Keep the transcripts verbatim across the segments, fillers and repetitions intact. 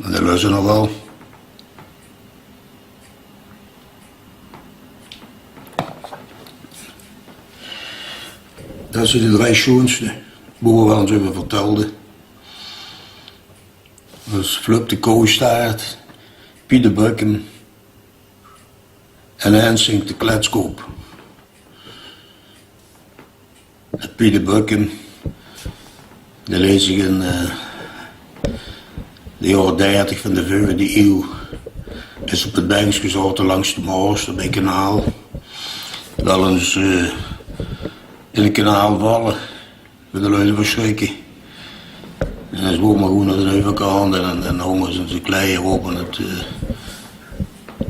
En dat lus ze nog wel. Dat ze de drei sjoenste, boe we wel ens euver vertelde. Dat is Flup de Koustaart, Piet de Bukkem en Hensink de Kletskop. Piet de Bukkem, dae leet zich in, eh, de jaore dertig van de vurige iew, is op 't benkske gezaote langs de Maos, dao bie 't kanaal. Wel ens, eh, in 't kanaal valle, veur de lui te versjrikke. En hae zwoom mer gewoen nao de euverkant en, en, en hóng ze zien kleier op en 't, eh,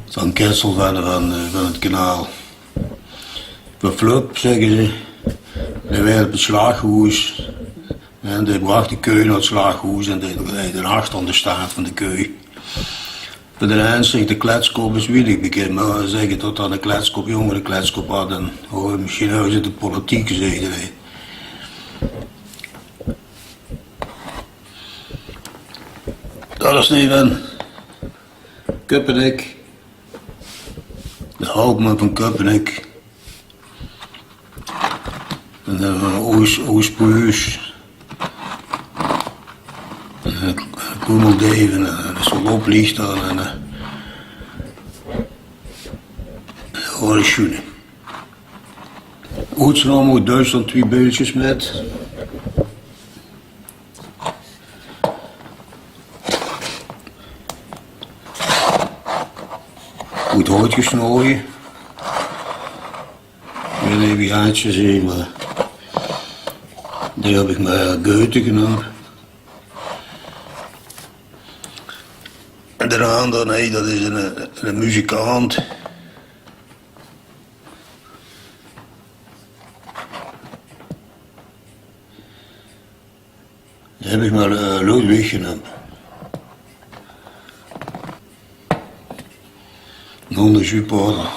van ketsel van, van, eh, van 't kanaal. Veur Flup, zègke ze, dae waerde op 't slaaghoes. En dae brach de keu nao 't slaaghoes en dae, dae, dae achter aan de staart van de keu. Veur de Hensink de Kletskop is wienig bekènd, mer ze zègke tot dao 'ne kletskop, jónge, de kletskop had en, oh, mesjien höbbe ze in de politiek gezete, hè. Dat is neet van Köpenick. De houtman van Köpenick. En dan van Oos-, Oospuus. En, eh, Koemeldeven, en, eh, de Saloplichter, en, eh, Horisjoene. Oets naome oet Duitsland twie beeldsjes mit. Oet hout gesnoje. Ich weit neet wie haad ze zeen, mer die höb ich mer Goethe genaamp. En de anger, nae, dat is 'ne, 'ne muzikant. Die höb ich mer, eh, Ludwig genaamp. Nonde Jupater.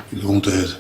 Gezóndheid.